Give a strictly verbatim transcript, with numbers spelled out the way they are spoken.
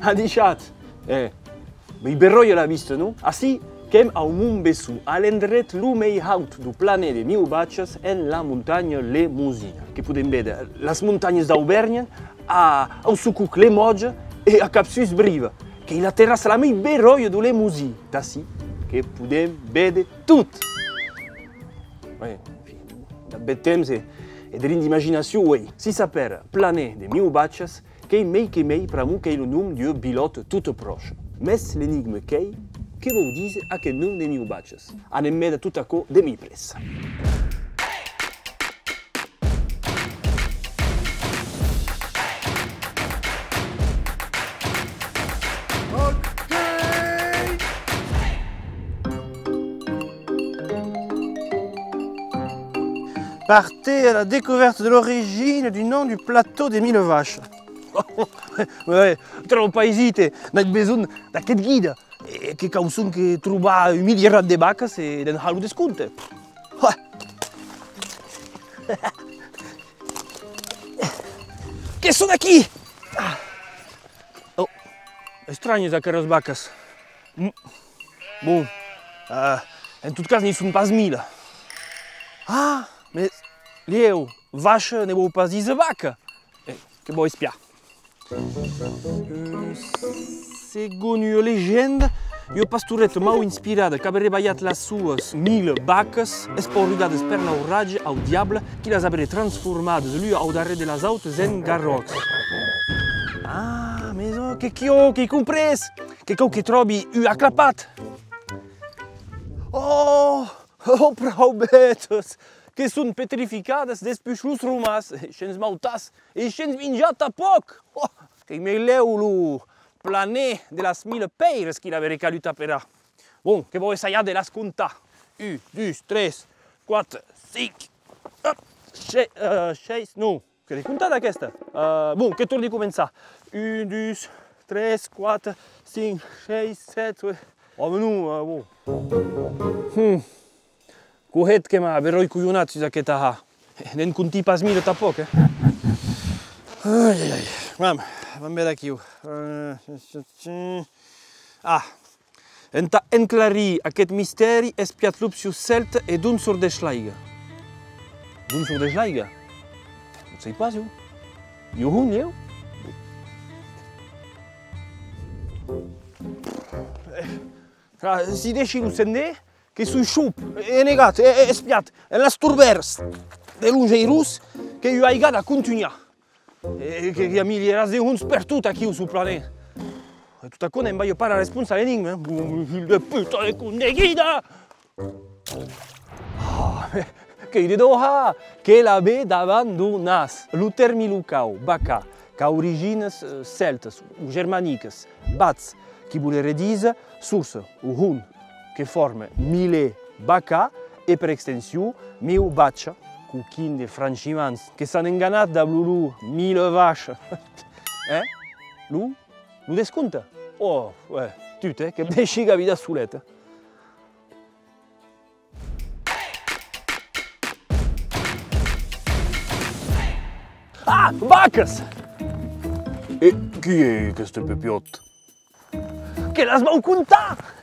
Adishatz! Eh, mei beròia la vista, non? Ací qu'èm au Mont Besson, a l'endret lo mei haut deu planer de Miu Vachas, en la montanha Lemosina, que podem véder las montanhas d'Auvèrnha, a, au Sococ Lemòtge e a Capsús Briva, qu'ei la terrassa la mei beròia deu Lemosin, d'ací que podem véder tot! Uei, dab bèth temps e, e drin d'imaginacion, uei. Si s'apèra planer de Miu Vachas, qu'ei mei que mei pr'amor qu'ei lo nom d'ua vilòta tota pròcha. Mès l'enigma qu'ei, que vòu díser aqueth nom de Miu Vachas? Anem véder tot aquò de mei près. Partez à la découverte de l'origine du nom du plateau des Mille Vaches. Ouais, tròp aisit, eh. N'ai besonh d'aqueth guida. E que cau sonque trobar un milierat de vacas e de'n har lo descompte. Ouais. Que son aquí! Oh, estranhas aqueras vacas. Mm. Bon, eh, en tot cas, n'i son pas mila. Ah, mès lhèu, vacha ne vòu pas díser vaca. Eh, que vau espiar. Eh, segon ua legenda, ua pastoreta mau inspirada qu'averé balhat las suas mila vacas espaurugadas per l'auratge au diable, qui las averé transformadas l'ua au darrèr de las autas en garròts. Ah, mès, oh, que quiò, qu'èi comprés! Que cau que tròbi un aclapat! Oh! Oh, praubètas! Que son petrificadas despuish los romans, e shens mautar, e shens minjar tanpòc! Oh! Qu'ei mei lèu lo planer de las mila pèiras qui l'averé calut aperar. Bon, que vau essajar de las comptar. Un, dus, tres, quate, cinc, hop, shei-, eh, sheis, non. Que de comptar d'aquesta? Eh, bon, que torni començar. Un, dus, tres, quate, cinc, sheis, sèt, ueit. Oh, mès non, eh, bon. Hmm. Cohet que m'a beròi colhonat sus aquest ahar. Ne'n comptí pas mila tanpòc, eh? Ai, ai, ai. Vam, vam véder aquiu. Eh, ah! Entà enclarir aqueth mistèri, espiatz l'opcion cèlta e d'on sorteish l'aiga. D'on sorteish l'aiga? Non sai pas, jo. Jo hon, jo. Ah, si dèishi lo sender, que soi shop, e negat, e, e espiatz, en las torbèras de Longeirós, qu'ei ua aigada contunhar. E que, que i a milierats de hons pertot aquiu suu planer. E tot aquò ne'n balha pas la responsa a l'enigma, eh? Bon, hilh de puta de condeguida! Ah, qu'ei de doha! Que la ve davant deu nas. Lo tèrmi locau, vaca, qu'a originas, eh, cèltas o germanicas, vats, qui voleré díser sorsa o hon, que forma mile vaca e per extension miu vacha, coquin de franchimans que s'an enganat dab lo nom mile vacha. Eh? Lo, lo descompte? Oh, eh, tut, eh, que me dèishi gabidar solet, eh. Ah, vacas! E qui ei aqueste pepiòt? Que las vau comptar!